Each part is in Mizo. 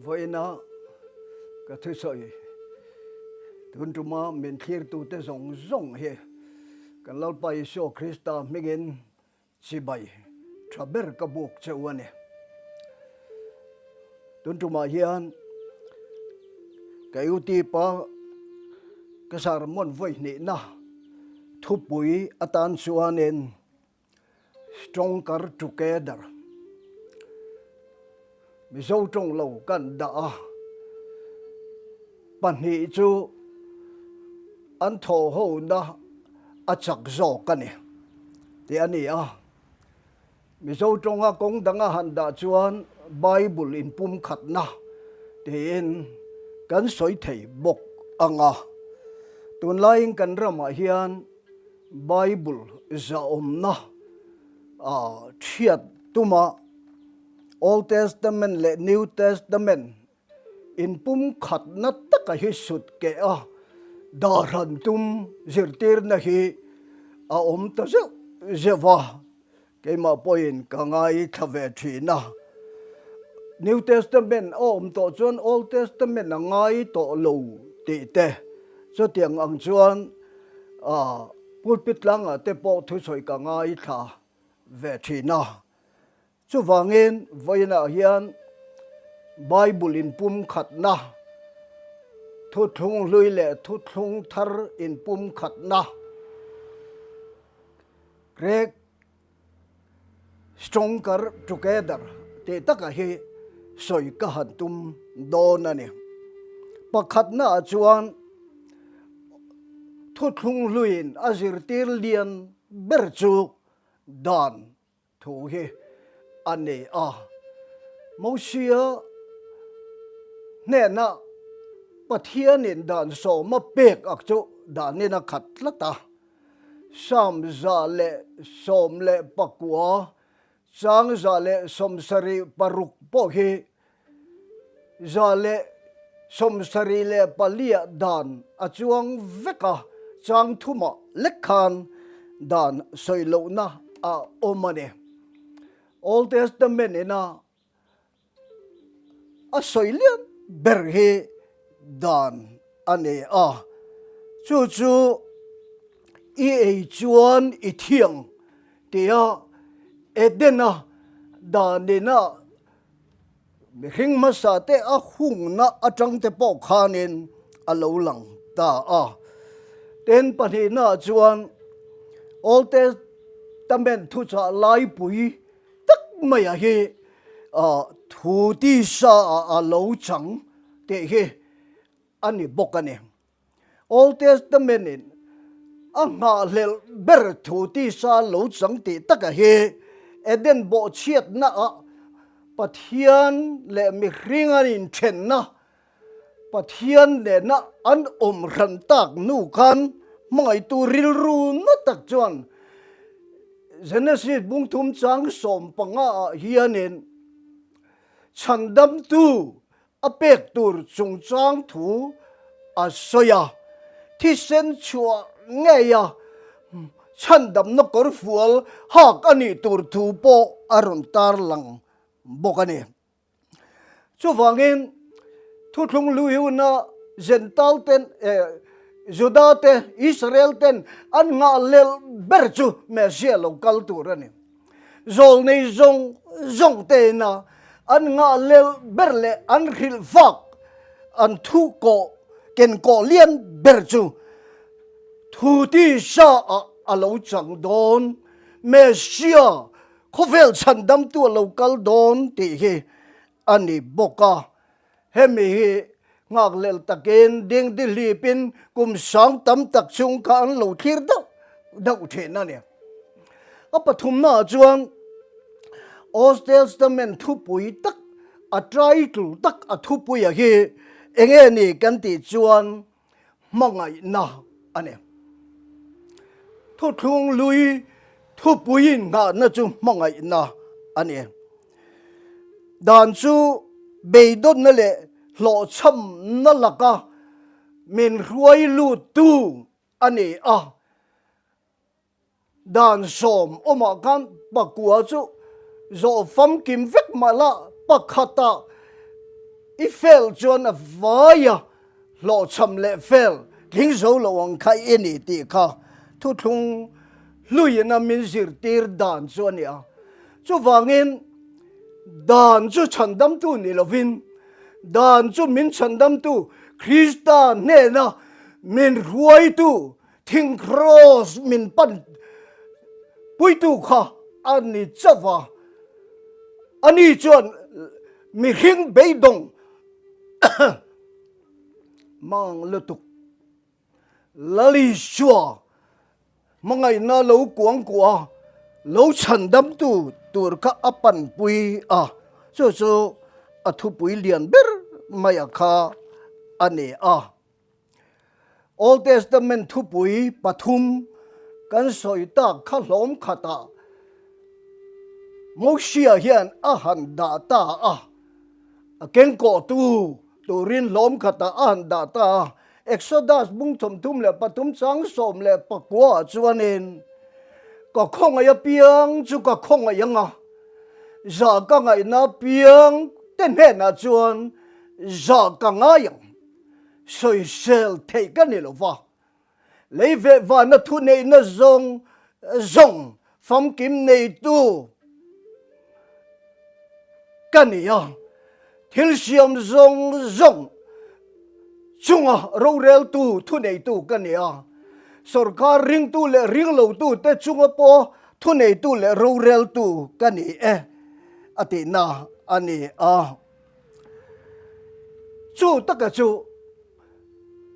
Vawiina ka thusawi tun tuma min thlirtute zawng zawng hi kan Lalpa Isua Krista hmingin chibai tha ber ka buk che u a ni. Tun tumah hian ka UTIP-a ka sermon vawi hnihna thupui atan chuanin Stronger Together Mizo tawng lo kan dah a, pahnih chu an thawhhona a chak zawk a ni tih a ni a. Mizo tawnga kawng danga han dah chuan Bible inpumkhatna tiin kan sawi thei bawk ang a. Tunlaiin kan ramah hian Bible zahawmna thiat tuma Old Testament leh New Testament inpumkhatna taka hi sut keh a dahran tum zirtirna hi a awm ta zeuh zeuh va. Keimah pawhin ka ngaithla ve thin a. New Testament a awm tawh chuan Old Testament a ngai tawh lo tih te, chutiang ang chuan pulpit tlangah te pawh thusawi ka ngaithla ve thin a. Chuvangin vawiinah hian Bible inpumkhatna, thuthlung hlui leh thuthlung thar inpumkhatna, Greg Stronger Together tih takah hi sawi ka han tum dawn a ni. Pakhatnaah chuan thuthlung hluiin a zirtir lian ber chu dan thu hi a ni a. Mosia hnenah Pathianin dan sawma pek ak chu danin a khat tlat a. Psalm 119, chang 176 pawh hi 174 ah dan a chuang vek a, chang thumah lek khan dan sawi lohna a awm a ni. Old Testament ina A sawi lian ber hi dan a ni a, chu chu i ei chuan i thiang tia Edena danina mihring hmasa te a hungna atang te pawh khanin a lo lang ta a. Ten pahnihnaah chuan Old Testament thuchah laipui tak maia hi thu tisa ah a lo chang tih hi a ni bawk a ni. Old Testament in a nghahhlelh ber thu tisa lo chang tih taka hi Eden bawhchhiatna ah Pathian leh mihring an inthenna Pathian nena an awm hran tak hnu khan hmangaihtu rilru na tak chuan Genesis bungthum chang 15 ah hianin chhandamtu a pek tur chungchang thu a sawi a, thisen chhuah ngeia chhandamna kawrfual hak a nih tur thu pawh a rawn tarlang bawk a ni. Chuvangin thuthlung lui huna Gentile ten, Juda te, Israel ten an nghah lel ber chu Messiah lo kal tur a ni. Zawlnei zawng zawng teina an nghah lel ber leh an hrilh fak an thu kawh ken kawh lian ber chu thu tisa ah a lo chang dawn Messiah Khawvel chhandamtu a lo kal dawn tih hi a ni bawk a, hemi hi nghakhlel takin dingdihlipin kum sang tam tak chung kha an lo thlir deuh deuh thin a ni. A pathumnaah chuan Old Testament thupui tak, a title tak a thupuia hi eng nge ni kan tih chuan hmangaihna a ni. Thuthlung lui thupui inngahna chu hmangaihna a ni. Dan chu beidawnna leh hlawhchhamna laka min hruai luttu a ni a. Dan sawm awmah khan pakua chu zawh famkim vek mah la, pakhatah. I fail chuan a vaia hlawhchham leh fail tling zo lo ang kha i ni tih kha thuthlung hluiin a min zirtir dan chu a ni a. Chuvangin dan chu chhandamtu ni lovin dan chu min chhandamtu Krista hnena min hruaitu thing kraws min pan puitu kha a ni chauh va. Ani chuan mihring beidawng mang lutuk Lalisua hmangaihna lo kuangkuah a, lo chhandamtu tur kha a panpui a, chu chu a thupui lian ber maia kha a ni a. Old Testament thupui pathum kan sawi tak kha hlawm khatah Mosia hian a han dah ta a, a kengkawhtu turin hlawm khatah a han dah ta a. Exodus bung 33 chang 19 ah chuanin, Ka khawngaih apiang chu ka khawngaih ang a, zah ka ngaihna apiang te hnenah chuan zah ka ngai ang. Sawisel theih ka ni lo va, lei veh vana thuneihna zawng zawng famkim neitu ka ni a, thil siam zawng zawng chunga roreltu thuneitu ka ni a, sorkar ringtu leh ringlotu te chunga pawh thuneitu leh roreltu ka ni e a tihna a ni a. Chu taka chu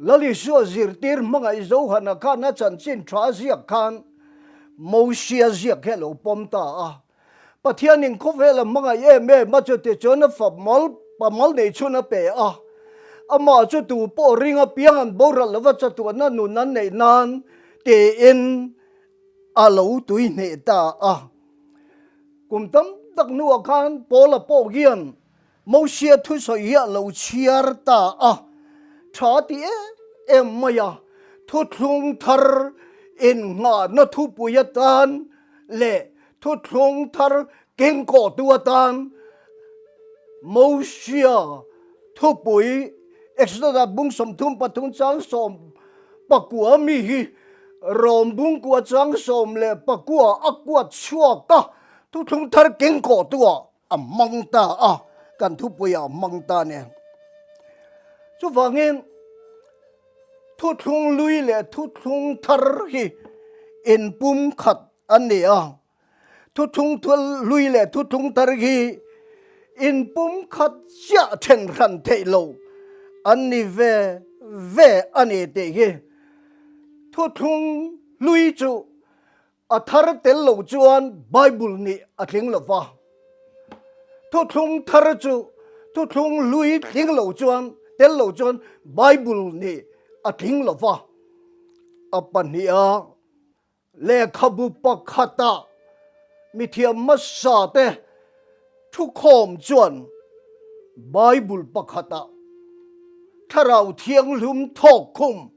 Lal Isua zirtir hmangaih Johana khan a chanchin tha ziak khan Mosia ziak hi a lo pawm ta a. Pathianin khawvel a hmangaih em em a, chuti chuan a fa mal pamal nei chhun a pe a. Amah chu tu pawh ring apiang an boral lova chatuahna nun an neih nan tiin a lo tui hneh ta a. Kum tam tak hnuah khan Paula pawh hian Mosia thusawi hi a lo chhiar ta a, tha ti em em mai a, thuthlung thar innghahna thupui atan leh thuthlung thar kengkawhtu atan Mosia thupui Exodus bung 33 chang 19 mi hi Rom bungkua chang 19 a kuat chhuak a, thuthlung thar kengkawhtuah a hmang ta a, kan thupuiah a hmang ta nen. Chuvangin thuthlung lui leh thuthlung thar hi inpumkhat an ni a, thuthlung hlui leh thuthlung thar hi inpumkhat chiah then hran theih lo an ni ve ve a ni tih hi thuthlung hlui chu a thar tel lo chuan Bible nih a tling lo va, thuthlung thar chu thuthlung hlui tling lo chuan tel lo chuan Bible nih a tling lo va, a pahniha Lehkhabu pakhata mithiam hmasa te thukhawm chuan Bible pakhata Thlarau Thianghlum thawkkhum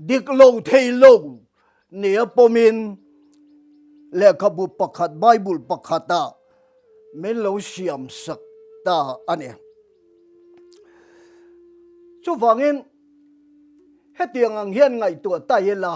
dik lo thei lo nia pawmin lehkhabu pakhat Bible pakhata min lo siam sak ta a ni. Chuvangin Hetiang ang hian ngaihtuah ta ila,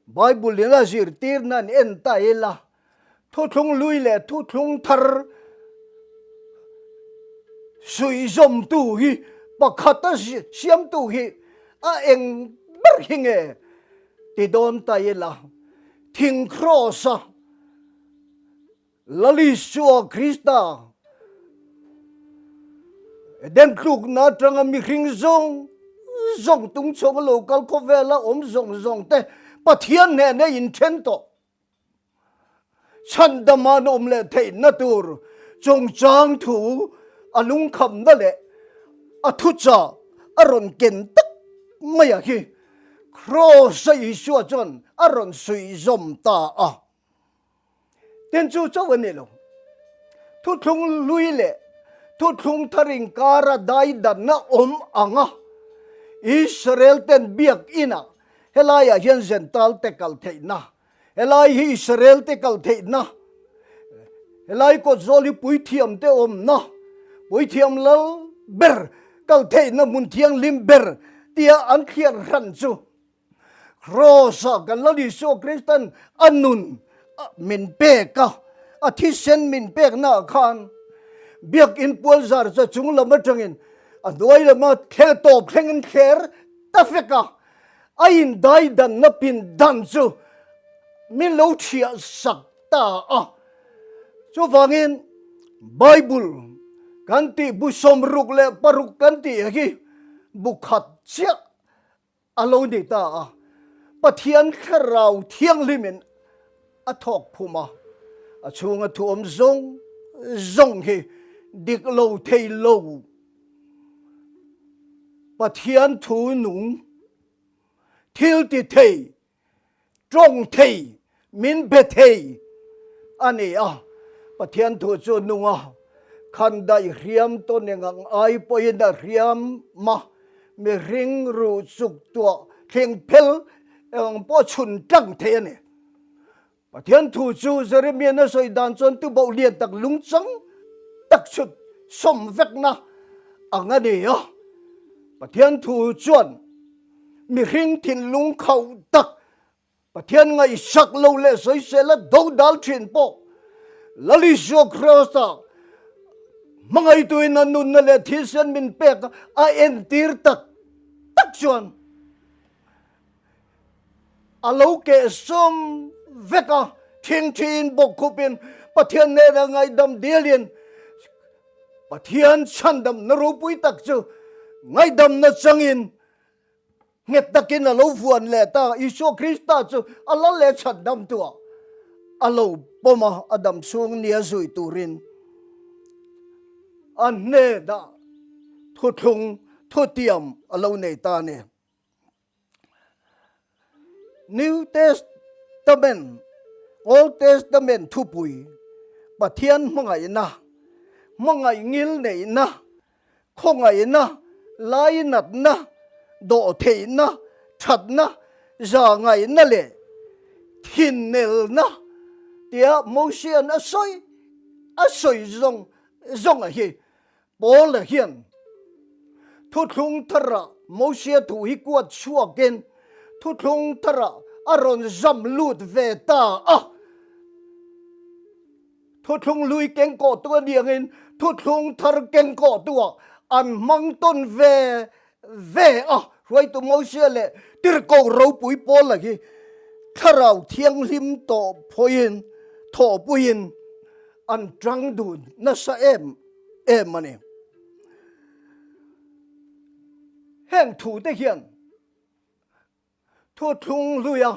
Bible in a zirtirna an en ta ila, thuthlung lui leh thuthlung thar suihzawmtu hi pakhat a siamtu hi a eng ber hi nge ti dawn ta ila, thing kraws a Lal Isua Krista Eden tlukna atanga mihring zawng zawng tung chhunga lo kal khawvela awm zawng zawng te Pathian hnena inthen tawh chhandama an awm leh theihna tur chungchang thu a lungkhamna leh a thuchah a rawn ken tak maia hi Kraws-a Isua chuan a rawn suihzawm ta a. Tin chu chauh a ni lo. Thuthlung hlui leh thuthlung thar inkara daidanna awm ang a, Israel ten biakinah helaiah hian Gentile te kal theihna, helai hi Israel te kal theihna, helai kawtzawl hi puithiam te awmna, Puithiam lal ber kal theihna hmun thianghlim ber tia an thliar hran chu Kraws-ah kan Lal Isua Kristan a nun min pek a, a thisen min peknaah khan Biakin pualzar cha chung lam atangin a hnuai lama thler tawp thlengin thler ta vek a, a indaidanna pindan chu min lo thiah sak ta a. Chuvangin Bible kan tih bu 66 kan tih hi bu khat chiah a lo ni ta a. Pathian Thlarau Thianghlimin a thawk phum a, a chhunga thu awm zawng zawng hi dik lo thei lo. Pathian thu nung thil ti thei Tawng thei, min be thei a ni a. Pathian thu chu nung a, khandaih hriam tawn eng ang ai pawhin a hriam a, mihring ruh chuk tuah thleng phel eng ang pawh chhun tlang thei a ni. Pathian thu chu Jeremiah-in a sawi dan chuan tuboh lian tak lungchang tak chhut sawm vekna ang a ni a. Pathian thu chuan Mihring thinlung khauh tak, Pathian ngaihsak lo leh sawisel a dodal thin pawh Lal Isua Krista hmangaihtuin a nunna leh thilsian min pek a entir tak tak chuan a lo kehsawm vek a, thingthiin bawkkhupin Pathian hnena ngaihdam dilin Pathian chhandamna ropui tak chu ngaihdamna changin nghet takin a lo vuan leh ta. Isua Krista chu a lal leh chhandam tuah a lo pawm a, a dam chhung nia zui turin a hnenah thuthlung thutiam a lo nei ta a ni. New Testament, Old Testament thupui, Pathian hmangaihna, hmangaih ngil neihna, khawngaihna, lainatna, dawhtheihna, thatna, zahngaihna leh thinnelna tia Mosia'n a sawi a sawi zawng zawnga hi Paula hian thuthlung tharah Mosia thu hi kuat chhuakin thuthlung tharah a rawn zam lut ve ta a. Thuthlung hlui kengkawhtu a ni angin thuthlung thar kengkawhtuah an hmang tawn ve ve a. Hruaitu Mosia leh Tirhkoh ropui Paula hi Thlarau Thianghlim tawh phawiin thawhpuiin an tang dun nasa em em a ni. Heng thute hian thuthlung hluia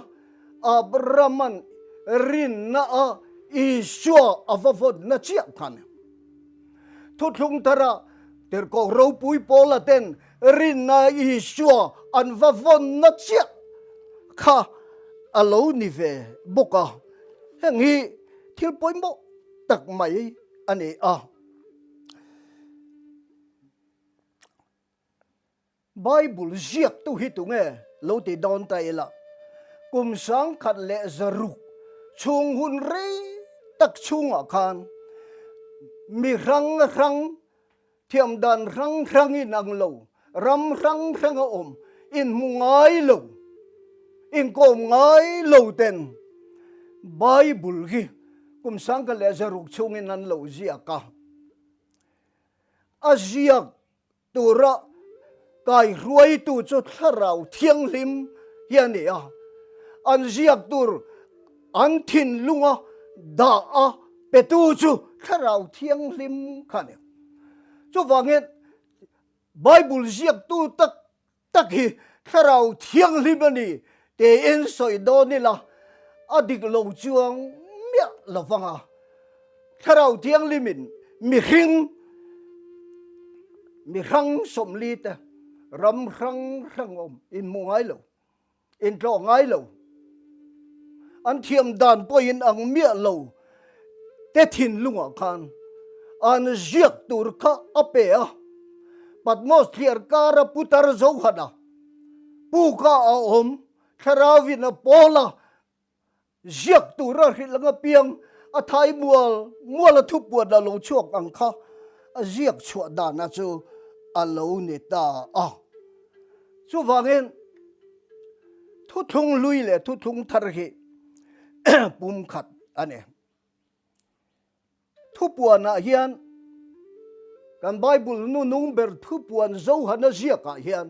Abraham-a'n rinna a Isua a va vawnna chiah kha a ni. Thuthlung thara Tirhkoh ropui Paula ten rinna Isua an va vawnna chiah kha a lo ni ve bawk a. Heng hi thil pawimawh tak mai a ni a. Bible ziaktu hi tunge lo ti dawn ta ila, kum 1600 chhung hun rei tak chhungah khan mi hrang hrang Thiam dan hrang hrang in ang lo, ram hrang hrang a awm, inhmu ngai lo, inkawm ngai lo ten Bible hi kum 1600 chhungin an lo ziak a. A ziak tura kaihruaitu chu Thlarau Thianghlim hi a ni a, an ziak tur an thinlunga dah a petu chu Thlarau Thianghlim kha a ni. Chuvangin Bible ziaktu tak tak hi Thlarau Thianghlim a ni tiin sawi dawn ila a dik lo chuang miah lo vang a. Thlarau Thianghlimin mihring mi hrang 40 te ram hrang hrang awm inhmu ngai lo. Intlawh ngai lo. An thiam dan pawhin ang miah lo te thinlungah khan an ziak tur kha a pe a. Patmos thliar kara putar Zohana puka a awm thlarauin a pawl a, ziak tura hrilh ang apiang a thai mual mual a thupuan a lo chhuak ang kha. a ziak chhuah dana chu a lo ni ta a. Chuvangin thuthlung hlui leh thuthlung thar hi pumkhat a ni. Thupuanah hian kan Bible nu nung ber thupuan Johana ziakah hian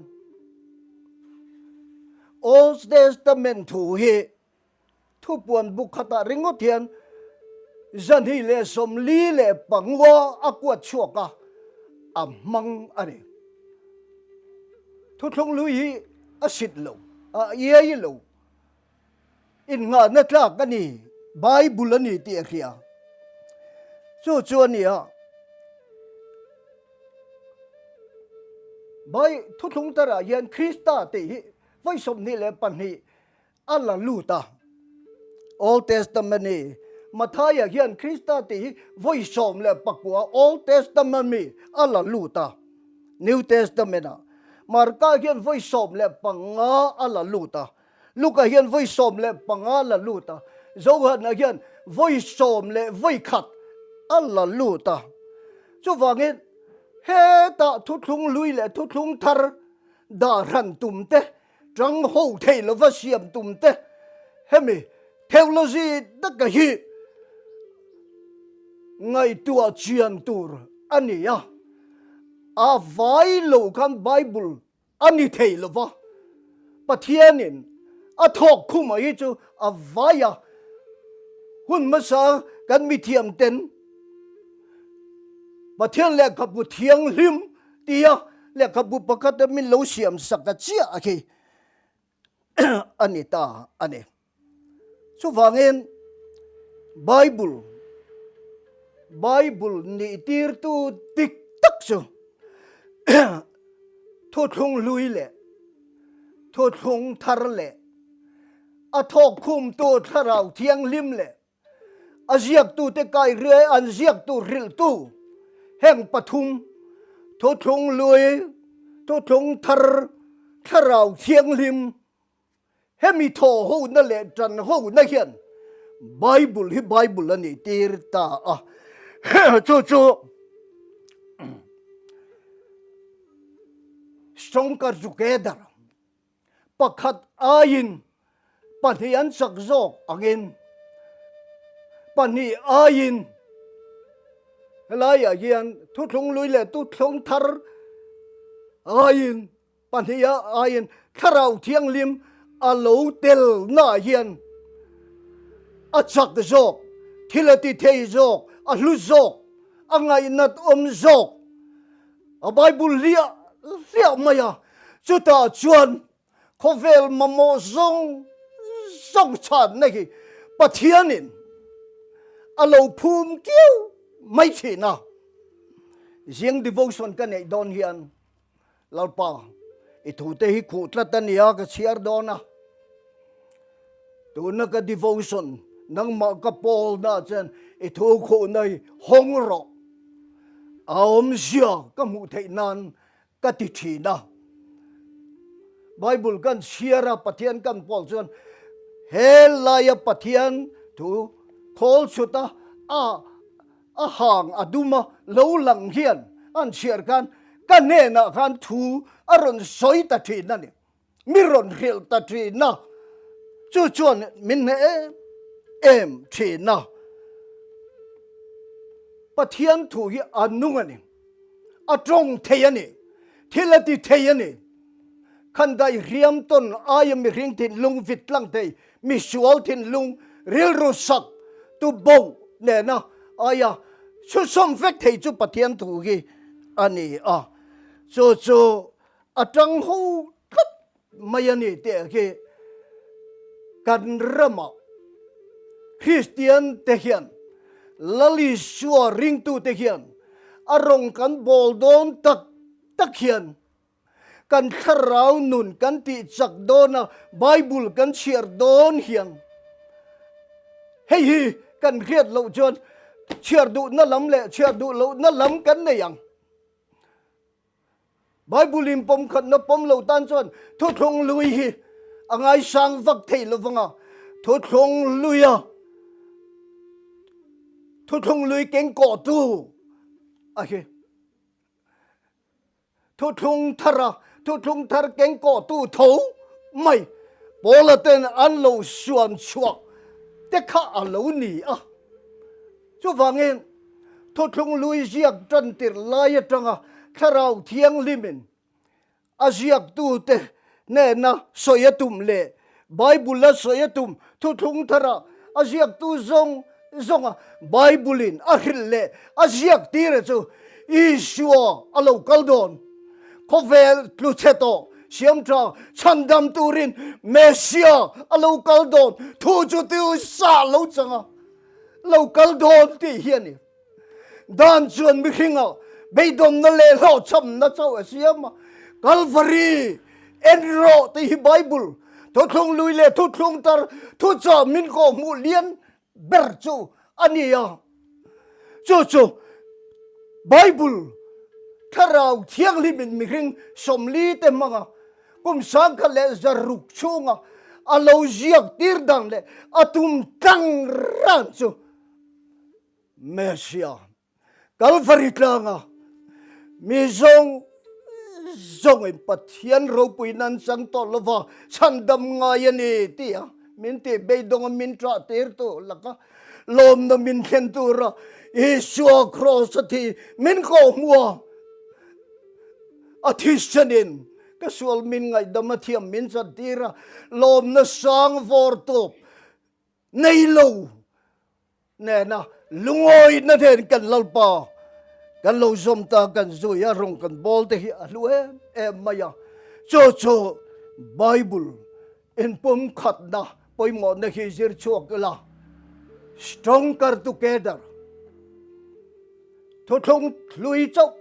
Old Testament thu hi thupuan bu khatah ringawt hian 245 a kuat chhuak a, a hmang a ni. Thuthlung hlui hi a sit lo, a iai lo. Innghahna tlak a ni, Bible a ni tih a hria. Chu chu a ni a. Bai thuthlung tarah hian Krista tih hi vawi 22 a la lut a. Old Testament hi Mathaia hian Krista tih hi vawi 19 Old Testament mi a la lut a. New Testament ah Marka hian vawi 15 a la lut a. Luka hian vawi 15 la lut a, Johana hian vawi 11 a la lut a. Chuvangin hetah thuthlung hlui leh thuthlung thar dah hran tum te, tang ho thei lova siam tum te, hemi theology taka hi ngaihtuah chian tur a ni a. A vai lo khan Bible A ni thei lo va, Pathianin a thawk khuma hi chu a vai a, hun hmasa kan mithiam ten Pathian lehkhabu thianghlim tia lehkhabu pakhat a min lo siam sak a chiah khi a ni ta a ni. Chuvangin Bible, Bible nih tirtu dik tak chu thuthlung hlui leh thuthlung thar leh a thawkkhumtu Thlarau Thianghlim leh a ziaktute kaihriai an ziaktu hrilhtu heng pathum thuthlung hlui, thuthlung thar, Thlarau Thianghlim Hemi thaw hona leh tan hona hian Bible hi Bible a nih tir ta a. Chu chu Stronger Together pakhat aiin pahnih an chak zawk angin pahnih aiin helaiah hian thuthlung lui leh thuthlung thar aiin Pahniha aiin Thlarau Thianghlim a lo telnaah hian a chak zawk, thil a ti thei zawk, a hlu zawk, a ngaihnat awm zawk. A Bible hliah hliah mai a, chutah chuan khawvel mamawh zawng zawng chhanna hi Pathianin a lo phum kiau mai thin a. Zing devotion ka neih dawn hian Lalpa, i thute hi khuh tlat a nia ka chhiar dawn a. Tuna ka devotion, nangmah ka pawlna chuan i thu khuhna hi hawng rawh. A awmzia ka hmuh theih nan ka ti thin a. Bible kan chhiar a, Pathian kan pawl chuan he laia Pathian thu khawl chhut a, a A hang a dum a, lo lang hian an chhiar khan ka hnenah khan thu a rawn sawi ta thin a ni. Mi rawn hrilh ta thin a, chu chuan min hneh em em thin a. Pathian thu hi a nung a ni, a tawng thei a ni, thil a ti thei a ni. Khan dai hriam tawn aia mihring thinlung vit tlang thei, misual thinlung rilru sak tu bo nena aia chhusawm vek thei chu Pathian thu hi a ni a. Chu chu a tang ho tlat mai a ni tih khi kan ramah Kristian te hian Lal Isua ringtute hian a rawng kan bawl dawn tak tak hian Kan thlarau nun kan tih chak dawn a, Bible kan chhiar dawn hian hei hi kan hriat loh chuan chhiar duhna lam leh chhiar duh lohna lam kan nei ang. Bible in pawm khatna pawm lo tan chuan thuthlung lui hi a ngaisang vak thei lo vang a, thuthlung luia thuthlung lui kengkawhtu a hi. Thuthlung thara thuthlung thar kengkawhtu tho mai Paula ten an lo suan chhuak te kha a lo ni a. Chuvangin thuthlung lui ziak tan tirh lai atanga Thlarau Thianghlimin a ziaktute hnena sawi a tum leh Bible a sawi a tum thuthlung thara a ziaktu zawng zawnga Bible-in a hrilh leh a ziak tira chu Isua a lo kal dawn. Khawvel tlu chhe tawh siamtha chhandam turin Messia a lo kal dawn thu chu tiu sa lo changa lo kal dawn tih hi a ni. Dan chuan mihringa beidawnna leh hlawhchhamna chauh a siam a, Kalvari en rawh tih hi Bible thuthlung lui leh thuthlung tar thuchah min kawhhmuh lian ber chu a ni a. Chu chu Bible Thlarau Thianghlimin mihring 40 te hmanga kum 1600 chhunga a lo ziak tir dan leh a tum tlang ran chu Messia, Kalvari tlanga mi zawng zawngin Pathian ropuina an chang tawh lova chhandam ngai a ni tia min tih beidawnga min ṭah tirtu laka lawmna min thlen tura Isua Kraws a thi min kawhhmuh a, a thisenin ka sual min ngaihdam a thiam min chantir a, lawmna sang vawr tawp nei lo nena lungawina nen kan Lalpa kan lo zawm ta kan zui a rawng kan bawl te hi a hlu em em mai a chu chu Bible inpumkhatna pawimawhna hi zir chhuak ila stronger together Thuthlung hlui chauh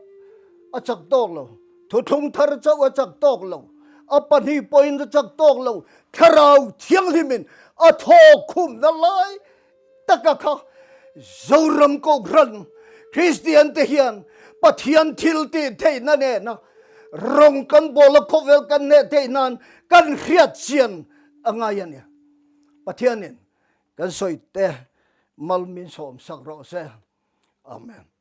a chak tawk lo, thuthlung thar chauh a chak tawk lo, a pahnih pawhin a chak tawk lo, Thlarau Thianghlimin a thaw khumna lai taka kha Zoram Kohhran Kristian te hian Pathian thil tih theihna nena rawng kan bawl a khawvel kan hneh theih nan kan hriat chian a ngai a ni. Pathianin kan sawi te mal min sawm sak rawh se. Amen.